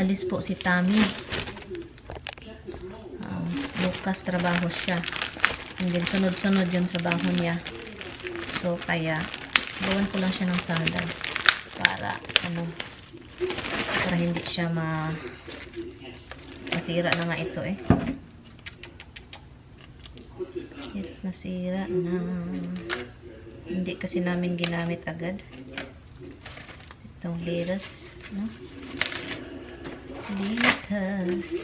aalis po si Tami. Bukas trabaho siya. And then sunod-sunod yung trabaho niya. So kaya gawan ko lang siya ng salad para para hindi siya masira na nga ito eh. Yes, nasira na. Hindi kasi namin ginamit agad itong lettuce, no? Lettuce.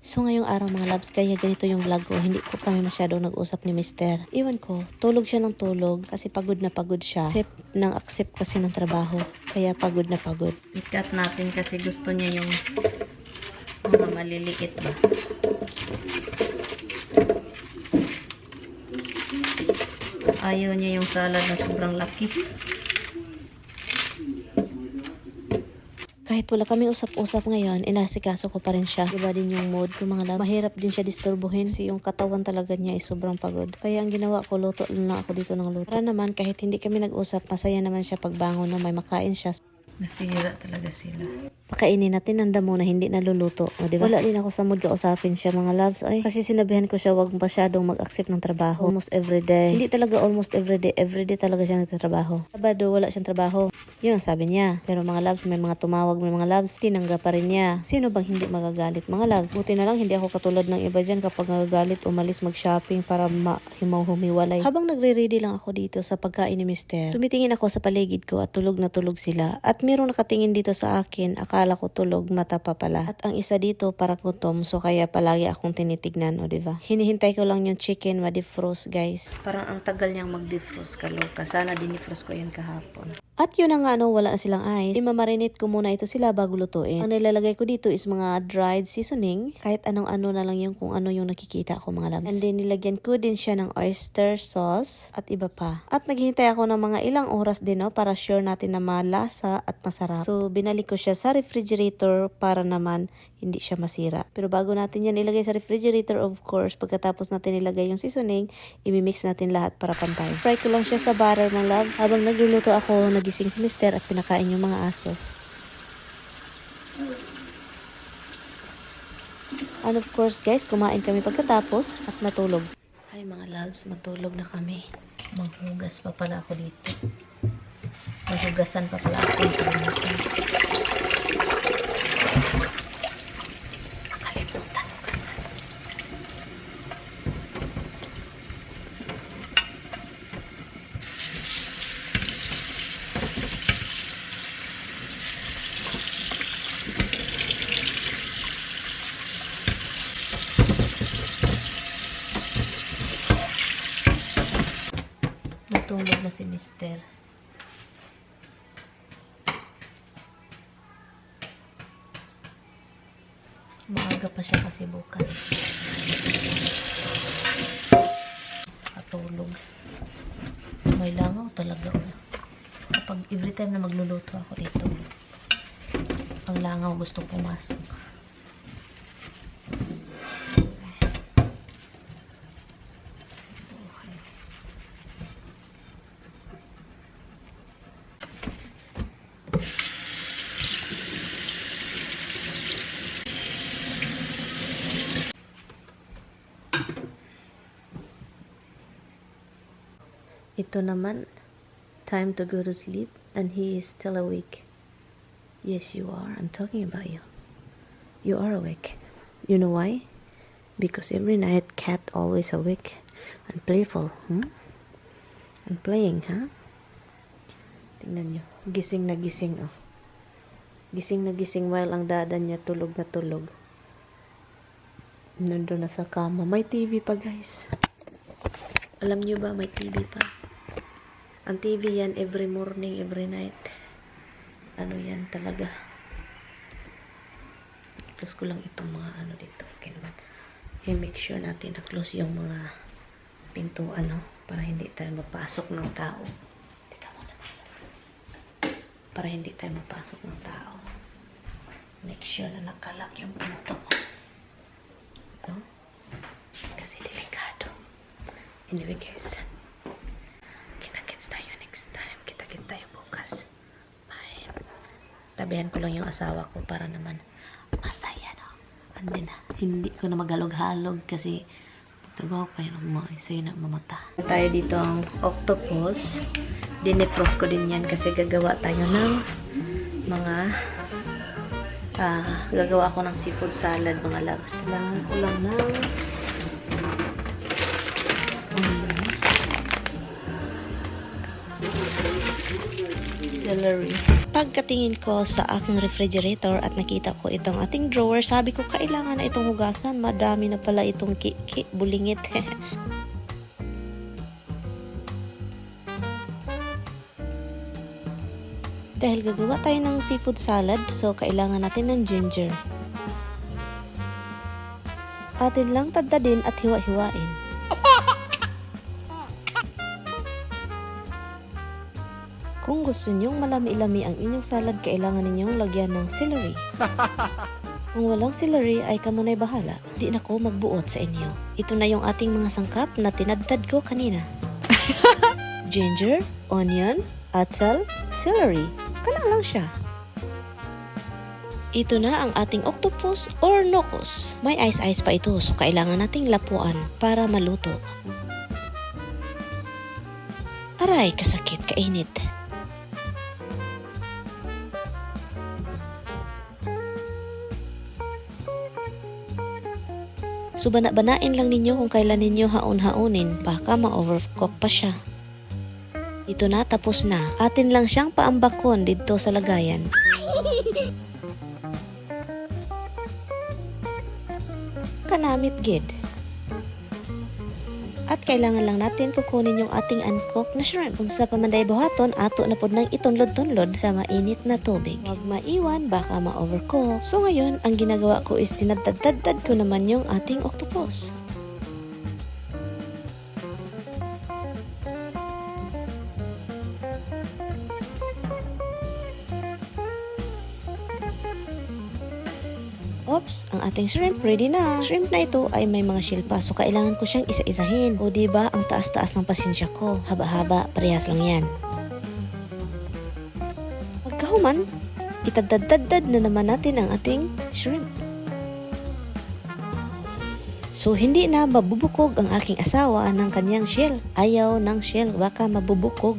So ngayong araw mga loves, kaya ganito yung vlog ko. Hindi po kami masyadong nag-usap ni Mister. Iwan ko, tulog siya ng tulog kasi pagod na pagod siya. Accept kasi ng trabaho. Kaya pagod na pagod. I-cut natin kasi gusto niya yung mga maliliit ba. Ayaw niya yung salad na sobrang laki. Kahit wala kami usap-usap ngayon, inasikaso ko pa rin siya. Iba din yung mood ko mga loves. Mahirap din siya disturbuhin kasi yung katawan talaga niya ay sobrang pagod. Kaya ang ginawa ko, luto lang ako dito ng luto. Para naman kahit hindi kami nag-usap, masaya naman siya pagbangon na may makain siya. Nasira talaga sila. Pakainin natin ng damo na hindi naluluto. O, diba? Wala din ako sa mood kausapin siya mga loves. Ay, kasi sinabihan ko siya wag masyadong mag-accept ng trabaho. Almost everyday. Hindi talaga almost everyday. Everyday talaga siya nagtatrabaho. Sabado, wala siyang trabaho. Yun ang sabi niya. Pero mga loves, may mga tumawag, may mga loves, tinanggap pa rin niya. Sino bang hindi magagalit mga loves? Buti na lang hindi ako katulad ng iba dyan kapag nagagalit, umalis mag-shopping para humiwalay. Habang nagre-ready lang ako dito sa pagkain ni Mister, tumitingin ako sa paligid ko at tulog na tulog sila. At merong nakatingin dito sa akin, akala ko tulog, mata pa pala. At ang isa dito para gutom, so kaya palagi akong tinitignan, o diba? Hinihintay ko lang yung chicken ma-defrost guys. Parang ang tagal niyang mag-defrost, kaloka. Sana dinifrost ko yan kahapon. At yun na nga wala na silang ice. Imamarinate ko muna ito sila bago lutuin. Ang nilalagay ko dito is mga dried seasoning. Kahit anong-ano na lang yung kung ano yung nakikita ko mga loves. And then nilagyan ko din siya ng oyster sauce at iba pa. At naghihintay ako ng mga ilang oras din para sure natin na malasa at masarap. So binalik ko siya sa refrigerator para naman hindi siya masira. Pero bago natin yan ilagay sa refrigerator, of course, pagkatapos natin ilagay yung seasoning, imimix natin lahat para pantay. Fry ko lang siya sa butter mga loves. Habang nagluluto ako, nagising si Mister at pinakain yung mga aso. And of course guys, kumain kami pagkatapos at natulog. Ay mga loves, matulog na kami. Maghugas pa pala ako dito. Maghugasan pa pala ako. Nakalimutan hugasan. Natulog na si Mister. Maaga pa siya kasi bukas. Katulog. May langaw talaga. Kapag every time na magluluto ako dito, ang langaw gusto pumasok. Ito naman, time to go to sleep and he is still awake. Yes, you are. I'm talking about you. You are awake. You know why? Because every night, cat always awake and playful. And playing, Tingnan nyo. Gising na gising, oh. Gising na gising while ang dada niya tulog na tulog. Nandun na sa kama. May TV pa, guys. Alam nyo ba, may TV pa? Ang TV yan every morning, every night. Ano yan talaga. Close ko lang itong mga ano dito. Okay naman. I-make sure natin na close yung mga pintuan, para hindi tayo mapasok ng tao. Teka muna. Para hindi tayo mapasok ng tao. Make sure na nakalak yung pinto. No? Kasi delikado. Anyway guys, kita-kits tayo next time. Kita-kits tayo bukas. Bye. tabihan ko lang yung asawa ko para naman masaya, no? And then, hindi ko na maghalog-halog kasi trabaho pa yun mo. Sa'yo na mamata. Tayo dito ang octopus. Dinefrost ko din yan kasi gagawa tayo ng mga gagawa ako ng seafood salad, mga loves. Kailangan ko lang ng celery. Pagkatingin ko sa aking refrigerator at nakita ko itong ating drawer, sabi ko kailangan na itong hugasan. Madami na pala itong bulingit. Dahil gagawa tayo ng seafood salad, so kailangan natin ng ginger. Atin lang tadtadin at hiwa-hiwain. Kung gusto nyong malami-lami ang inyong salad, kailangan ninyong lagyan ng celery. Kung walang celery, ay kamunay bahala. Di na ko magbuot sa inyo. Ito na yung ating mga sangkap na tinadtad ko kanina. Ginger, onion, atsal, celery. Kalang lang siya. Ito na ang ating octopus or nokos. May ice-ice pa ito, so kailangan nating lapuan para maluto. Aray, kasakit, kainit. So bana-banain lang ninyo kung kailan ninyo haon-haonin, baka ma-overcook pa siya. Ito na, tapos na. Atin lang siyang paambakon dito sa lagayan. Kanamit gid. At kailangan lang natin kukunin yung ating uncooked na shrimp. Kung sa pamanday buhaton, ato na po nang itunlod-tunlod sa mainit na tubig. Huwag maiwan, baka ma-overcook. So ngayon, ang ginagawa ko is tinadtad-tad ko naman yung ating octopus. Oops, ang ating shrimp ready na. Shrimp na ito ay may mga shell pa, so kailangan ko siyang isa-isahin. O diba, ang taas-taas ng pasensya ko. Haba-haba, parehas lang yan. Pagkahuman, itadad-dad na naman natin ang ating shrimp. So, hindi na mabubukog ang aking asawa ng kanyang shell. Ayaw ng shell, baka mabubukog.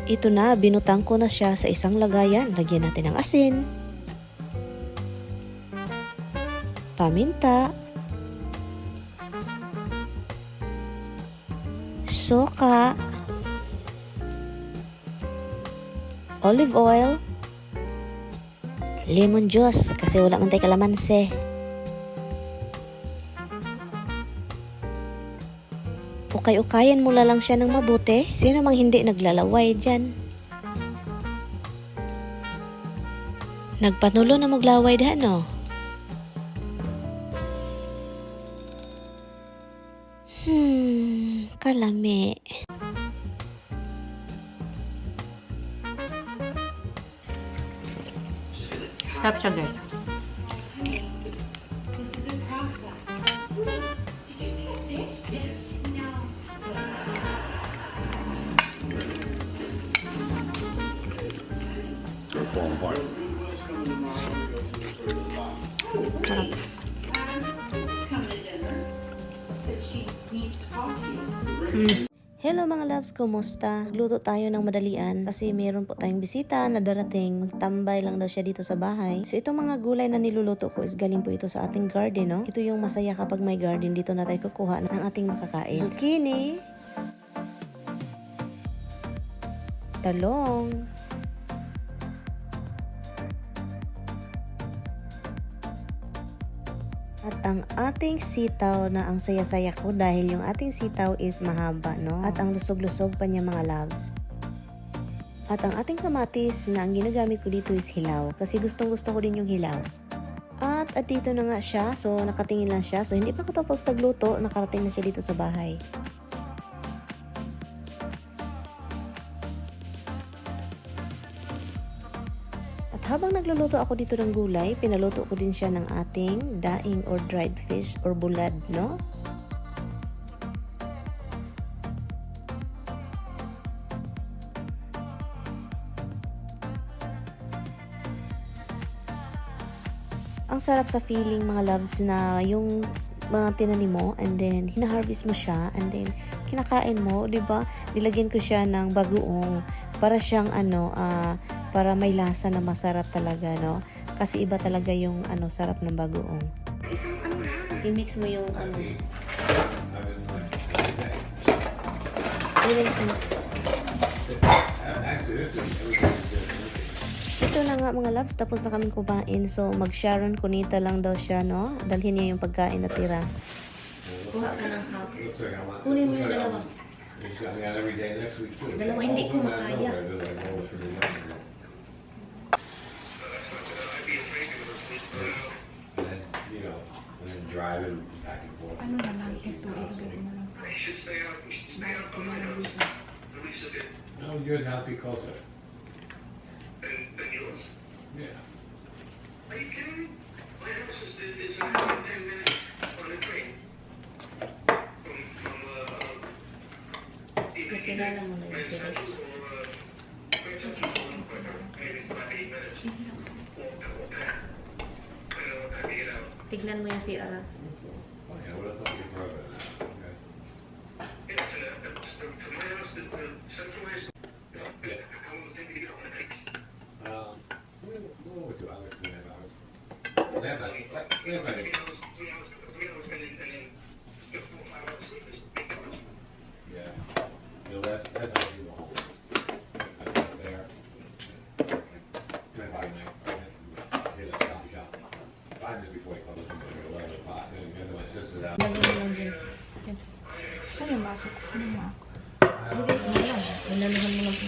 Ito na, binutang ko na siya sa isang lagayan. Lagyan natin ng asin, paminta, suka, olive oil, lemon juice kasi wala man tayo kalamansi. Ukay-ukayan mo lang siya ng mabuti. Sino mang hindi naglalaway dyan? Nagpanulo na maglaway dyan, no? Kalami. Sarap siya, guys. Sarap. Hello mga loves, kumusta? Luto tayo ng madalian kasi meron po tayong bisita na darating. Magtambay lang daw siya dito sa bahay. So itong mga gulay na niluluto ko is galing po ito sa ating garden, no? Ito yung masaya kapag may garden. Dito na tayo kukuha ng ating makakain. Zucchini, talong, at ang ating sitaw na ang saya-saya ko dahil yung ating sitaw is mahaba, no? At ang lusog-lusog pa niya, mga loves. At ang ating kamatis na ang ginagamit ko dito is hilaw kasi gustong-gusto ko din yung hilaw. At dito na nga siya, so nakatingin lang siya. So hindi pa ko tapos nagluto, nakarating na siya dito sa bahay. Habang nagluluto ako dito ng gulay, pinaluto ko din siya ng ating daing or dried fish or bulad, no? Ang sarap sa feeling mga loves na yung mga tinanim mo and then hina-harvest mo siya and then kinakain mo, 'di ba? Nilagyan ko siya ng bagoong para siyang para may lasa na masarap talaga, no? Kasi iba talaga yung sarap ng bagoong. I-mix mo yung Ito na nga mga loves, tapos na kaming kumain. So, mag-Sharon Cunita lang daw siya, no? Dalhin niya yung pagkain na tira. Kuha ka ng half. Kunin mo yung dalawa. Dalawa, hindi ko makaya. Ano naman ito? Ibigay mo lang. No, yours has to be closer. Than yours? Yeah. Are you kidding me? My house is 10 minutes on the train. From Nakilala mo na yun, sir. Grand Central or maybe 5-8 minutes. Walk back. I know what time to get out. Tignan mo yung CR. Okay, well, let's not get further now. Okay. Yeah, to my house, the centralized. How long does it take to get on the creek? We'll over 2 hours, 2.5 hours. Last night, 3 hours, and then 4 or 5 hours sleep is 8 hours. yeah. You know, that's how you go home. I was there. 10 o'clock at night, I hit a coffee shop. 5 minutes before he closed, like 11 o'clock, and then my sister's out. Lagyan mo lang dyan. Saan yung baso ko? Ano mo ako? Bigay mo lang. Ilaluhan mo lang po.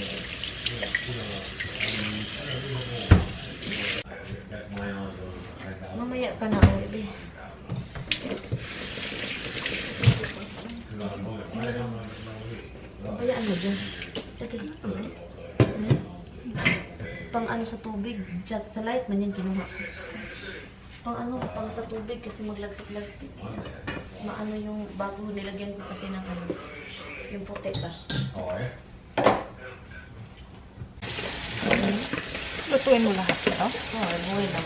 Got my own, Mamaya ka na, Obe. Bayaan mo dyan. Sige. Pang ano sa tubig. Sa light man yan kinuha. Pang sa tubig kasi maglagsik-lagsik. Maano yung bago nilagyan ko kasi ng yung puti ba? Oh, eh? Lutuin mo lahat ito? Oo, buhay lang.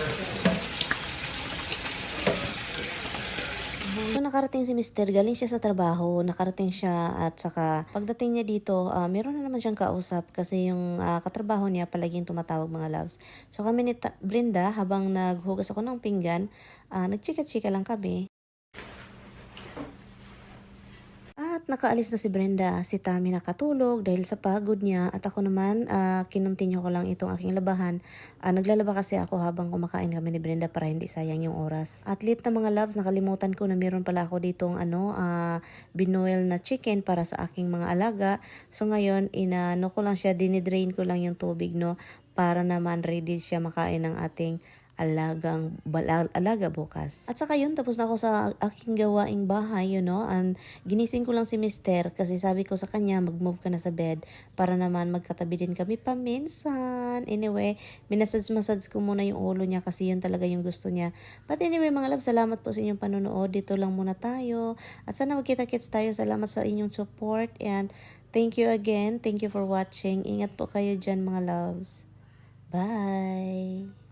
So, nakarating si Mr. Galing siya sa trabaho, nakarating siya at saka pagdating niya dito, meron na naman siyang kausap kasi yung katrabaho niya palaging tumatawag mga loves. So, kami ni Brenda, habang naghugas ako ng pinggan, nagchika-chika lang kami. At nakaalis na si Brenda, si Tammy nakatulog dahil sa pagod niya at ako naman kinontinue ko lang itong aking labahan. Naglalaba kasi ako habang kumakain kami ni Brenda para hindi sayang yung oras. At late na mga loves, nakalimutan ko na meron pala ako ditong binoil na chicken para sa aking mga alaga. So ngayon, inano ko lang siya, dinidrain ko lang yung tubig, no, para naman ready siya makain ng ating alaga bukas. At saka yun, tapos na ako sa aking gawaing bahay, and ginising ko lang si Mister kasi sabi ko sa kanya, mag-move ka na sa bed para naman magkatabi din kami paminsan. Anyway, minasage-massage ko muna yung ulo niya kasi yun talaga yung gusto niya. But anyway, mga love, salamat po sa inyong panonood. Dito lang muna tayo. At sana magkita-kits tayo. Salamat sa inyong support and thank you again. Thank you for watching. Ingat po kayo dyan, mga loves. Bye!